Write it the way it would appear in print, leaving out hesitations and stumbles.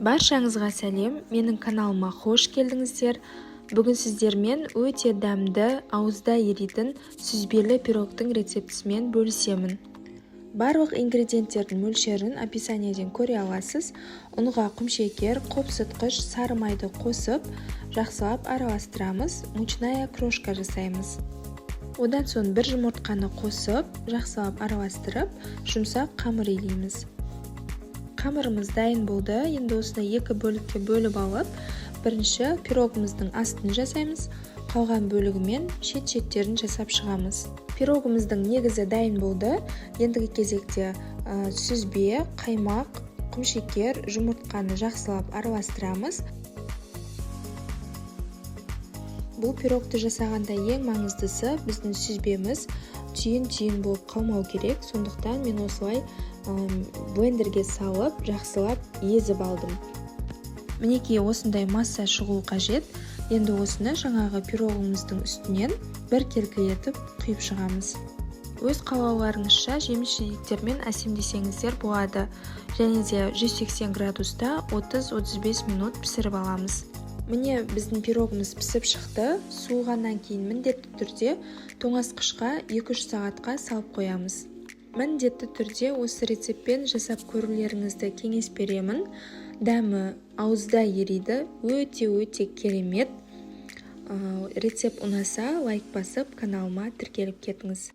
Баршаңызға сәлем! Менің каналыма қош келдіңіздер! Бүгін сіздермен өте дәмді, ауызда еритін сүзбелі пирогтың рецептісімен бөлісемін. Барлық ингредиенттердің мөлшерін описаниеден көре аласыз. Ұнға құмшекер, қопсытқыш, сары майды қосып, жақсылап араластырамыз, мучная крошка жасаймыз. Одан соң бір жұмыртқаны қосып, жақсылап араластырып, жұмсақ қамыр илейміз. Қамырымыз дайын болды. Енді осыны екі бөлікке бөліп алып, бірінші пирогымыздың астын жасаймыз, қалған бөлігімен шет-шеттерін жасап шығамыз. Пирогымыздың негізі дайын болды. Ендігі кезекте сүзбе, қаймақ, құмшекер, жұмыртқаны жақсылап араластырамыз. Бұл пирогты жасағанда ең маңыздысы, біздің сүзбеміз түйін-түйін болып қалмау керек. Сондықтан мен осылай блендерге салып, жақсылап езіп алдым. Мінекей, осындай масса шығуы қажет. Енді осыны жаңағы пирогымыздың үстінен біркелкі етіп құйып шығамыз. Өз қалауларыңызша жеміс жидектермен әсемдесеңіздер болады. Және де 180 градуста 30-35 минут пісіріп аламыз. Міне, біздің пирогымыз пісіп шықты. Суығаннан кейін міндетті түрде тоңазытқышқа 2-3 сағатқа салып қоямыз. Міндетті түрде осы рецептпен жасап көрулеріңізді кеңес беремін. Дәмі ауызда ериді, өте өте керемет. Рецепт ұнаса, лайк басып, каналыма тіркеліп кетіңіз.